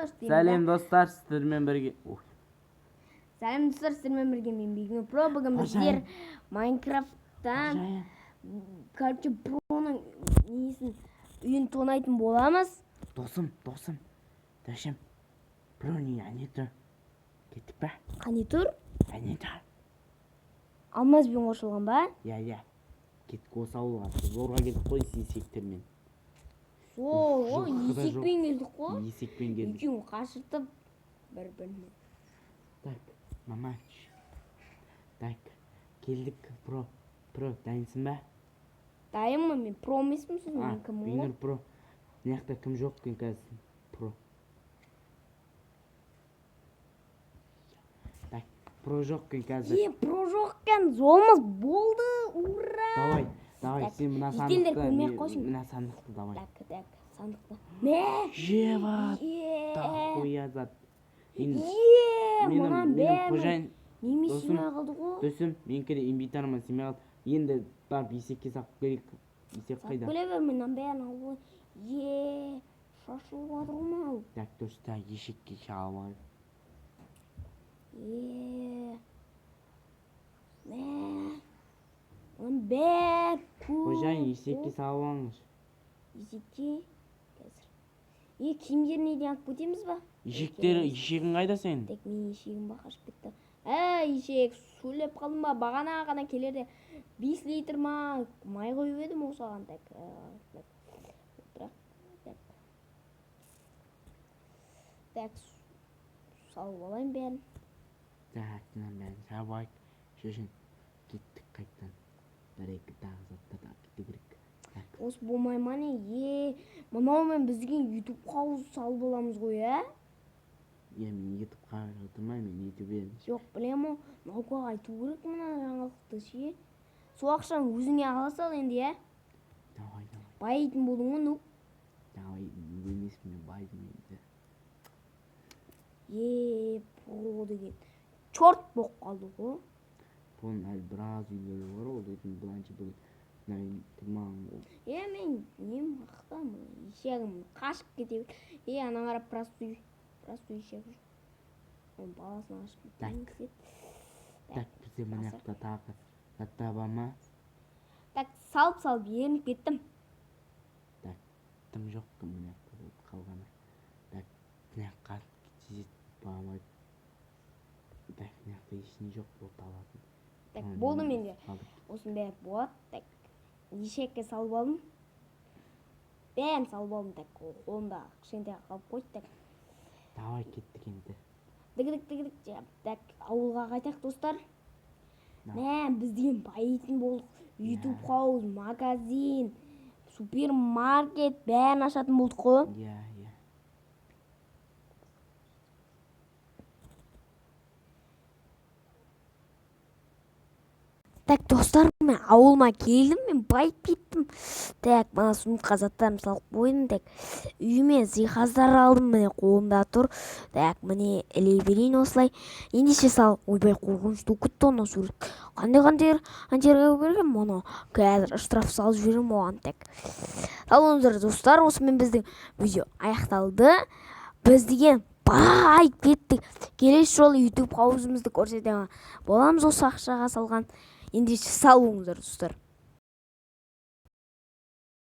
Деймін. Сәлем, достар, сіздермен бірге. Ой, Сәлем, достар, сіздермен бірге мен, Бегім Про. Бүгін біздер Майнкрафттан, Қожайын. короче, Проның несін, үйін тонайтын боламыз. Досым, досым. Досым. Прони әне тұр. Кеттік па? Қане тұр? Әне тұр. Алмазбен қосылған ба? Иә. Кеттік осы ауылға. Зорға келдік қой есектермен. Сол ғой, Жылқы да жоқ. есекпен келдік қой. Есекпен келдік. Екеуін қашыртып бір біріне. Так, мама. Так, келдік, Про. Про, дайынсың ба? Дайынмын мен, Про емеспін сосын, А, мен кіммін ғой? Бейнұр Про. Мына жақта кім жоқ екен қазір? Про. Так, Про жоқ екен қазір. Е, Про жоқ екен, жолымыз болды, ура! Давай, давай, Так, сен мына жителдер сандықты, көрмей ақ қойсын. мына сандықты давай. Так, так, сандықты. Мә! Жева, Е! дохуя зат. Мен, Е, менің, мынаның менің бәрі қожайын, неме досым. сыймай қалды ғой. Досым, менікі де инвентарыма сыймай қалды. Енді барып есекке салып келейік. Есек Салып қайда? келе бер, мынаның бәрін алып қой. Е, шашылып жатыр ғой мынау. Так, дұрыс та, ешекке салып алайық. Е, мә, мынаның бәрі көп. Қожайын, есекке салып алыңыз. Есекке қазір. Е, киімдерін неден алып кетеміз ба? Ешектері, ешегің қайда сенің? Так, менің ешегім ба, қашып кетті. Ә, ешек, сөйлеп қалдым ба? Бағана ғана келерде 5 литр ма май құйып едім осыған. Так, так, бірақ, так, так, салып алайын бәрін. Так, мынаның бәрін салып алайық. Сосын кеттік қайтадан. Бір екі тағы заттарды алып кету керек. Так, Осы болмай ма, не? Е, мынаумен бізге ютуб хауз салып аламыз ғой, ә? Иә, мен ютуб қарап отырмаймын, мен ютуб емес. Жоқ, білемін ғой, Наукаға айту керек мына жаңалықты ше. Сол ақшаны өзіңе ала сал енді, иә? Давай, давай. Байитын болдың ғой, ну. Давай, емеспін мен, байдым енді. Е, Про деген черт болып қалды ғой. Бұның әлі біраз үйлері бар ғой, дейтін былайынша бүгін мына үй тұрмаған ғой. Е, мен нем мықты, мына ешегім қашып кете бер. Е, ана қарап, простой, простой ешек жүр. Оның баласын қашып кеткен Так. кетеді. Так, бізде мына Қазір. жақта тағы заттар бар ма? Так, салып салып ерініп кеттім. Так, тым жоқ екен мына жақта болып қалғаны. Так, мына жаққа тез бармай. Так, мына жақта ештеңе жоқ болып алатын. Так, Ана болды немен менде. қалдық. Осының бәрі болады. Так, ешекке салып алдым. Бәрін салып алдым. Так, қолымда кішкентай қалып қойды. Так, Давай, кеттік енді. дігдік дігдік. Так, ауылға қайтайық, достар. Да. Мә, біз деген байитын болдық. Ютуб Иә. хауз, магазин, супермаркет, бәрін ашатын болдық қой. Иә. Так, достар, мен ауылыма келдім, мен байып кеттім. Так, мына сумкаға заттарымды салып қойдым. Так, үйіме жиһаздар алдым, міне, қолымда тұр. Так, міне, іле берейін осылай. Ендеше сал, ойбай, қорқынышты болып кетті анау сурет. Қандай қандай жерге берген мұны? Қазір штраф салып жіберемін оған. Так. Сау болыңыздар, достар, осымен біздің видео аяқталды. Біз деген байып кеттік. Келесі жолы YouTube хаузымызды көрсетемін. Боламыз осы ақшаға салған. Ендеше сау болыңыздар, достар.